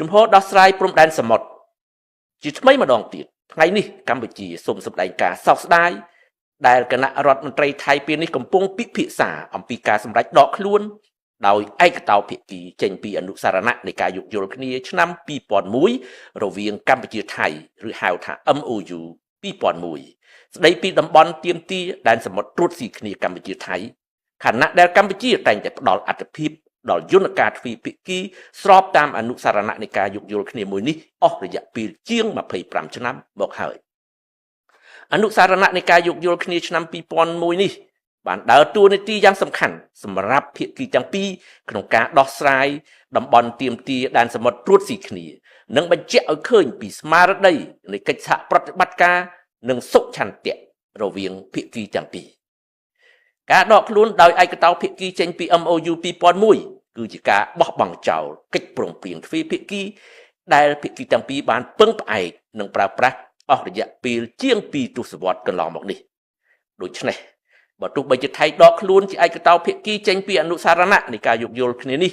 ជំហរដោះស្រាយព្រំដែនសមុទ្រជាថ្មីម្ដងទៀតថ្ងៃនេះកម្ពុជាសូមសម្ដែងការសោកស្ដាយដែលគណៈរដ្ឋមន្ត្រីថៃពេលនេះកំពុងពិភាក្សាអំពីការសម្រេចដកខ្លួនដោយឯកតោភាគីចេញពីអនុសារណៈនៃការយោគយល់គ្នាឆ្នាំ2001រវាងកម្ពុជាថៃឬហៅថា MOU 2001ស្ដីពីតំបន់ទាមទារដែនសមុទ្រត្រួតស៊ីគ្នាកម្ពុជាថៃខណៈដែលកម្ពុជាតែងតែផ្ដល់អត្ថិភាពដល់យន្តការទ្វេភាគីស្របតាមអនុសារណៈនៃការយោគយល់គ្នាមួយនេះអស់រយៈពេលជាង25ឆ្នាំមកហើយអនុសារណៈនៃការយោគយល់គ្នាឆ្នាំ2001នេះបានដើរតួនាទីយ៉ាងសំខាន់សម្រាប់ភាគីទាំងពីរក្នុងការដោះស្រាយតំបន់ទាមទារដែនសមុទ្រត្រួតស៊ីគ្នានិងបញ្ជាក់ឲ្យឃើញពីស្មារតីនៃកិច្ចសហប្រតិបត្តិការនិងសុឆន្ទៈរវាងភាគីទាំងពីរការដកខ្លួនដោយឯកតោភាគីចេញពី MOU 2001គឺជាការបោះបង់ចោលកិច្ចព្រមព្រៀងទ្វេភាគីដែលភាគីទាំងពីរបានពឹងផ្អែកនិងប្រើប្រាស់អស់រយៈពេលជាង2ទសវត្សរ៍កន្លងមកនេះដូច្នេះបើទោះបីជាថៃដកខ្លួនជាឯកតោភាគីចេញពីអនុសារណៈនៃការយោគយល់គ្នានេះ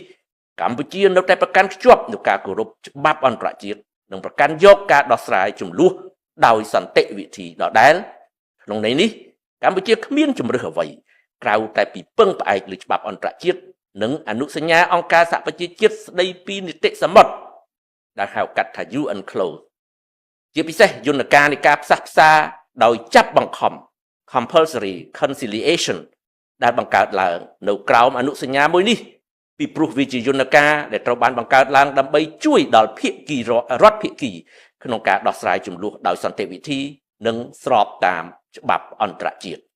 កម្ពុជានៅតែប្រកាន់ខ្ជាប់នូវការគោរពច្បាប់អន្តរជាតិនិងប្រកាន់យកការដោះស្រាយជម្លោះដោយសន្តិវិធីដដែលក្នុងន័យនេះកម្ពុជាគ្មានជម្រើសអ្វីក្រៅតែពីពឹងផ្អែកលើច្បាប់អន្តរជាតិនិងអនុសញ្ញាអង្គការសហប្រជាជាតិស្ដីពីនីតិសមុទ្រដែលហៅកាត់ថា UNCLOS ជាពិសេសយន្តការនៃការផ្សះផ្សាដោយចាប់បង្ខំ compulsory conciliation ដែលបង្កើតឡើងនៅក្រោមអនុសញ្ញាមួយនេះពីព្រោះវាជាយន្តការដែលត្រូវបានបង្កើតឡើងដើម្បីជួយដល់ភាគីរដ្ឋភាគីក្នុងការដោះស្រាយជម្លោះដោយសន្តិវិធីនិងស្របតាមច្បាប់អន្តរជាតិ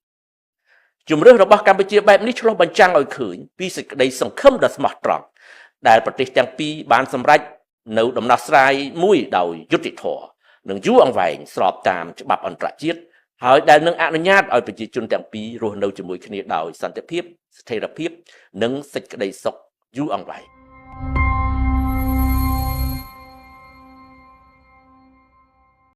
ជំរឿសរបស់កម្ពុជាបែបនេះឆ្លុះបញ្ចាំងឲ្យឃើញពីសេចក្តីសង្ឃឹមដ៏ស្មោះត្រង់ដែលប្រទេសទាំងពីរបានសម្រេចនៅដំណោះស្រាយមួយដោយយុត្តិធម៌និងយូរអង្វែងស្របតាមច្បាប់អន្តរជាតិហើយដែលនឹងអនុញ្ញាតឲ្យប្រជាជនទាំងពីររស់នៅជាមួយគ្នាដោយសន្តិភាពស្ថិរភាពនិងសេចក្តីសុខយូរអង្វែង។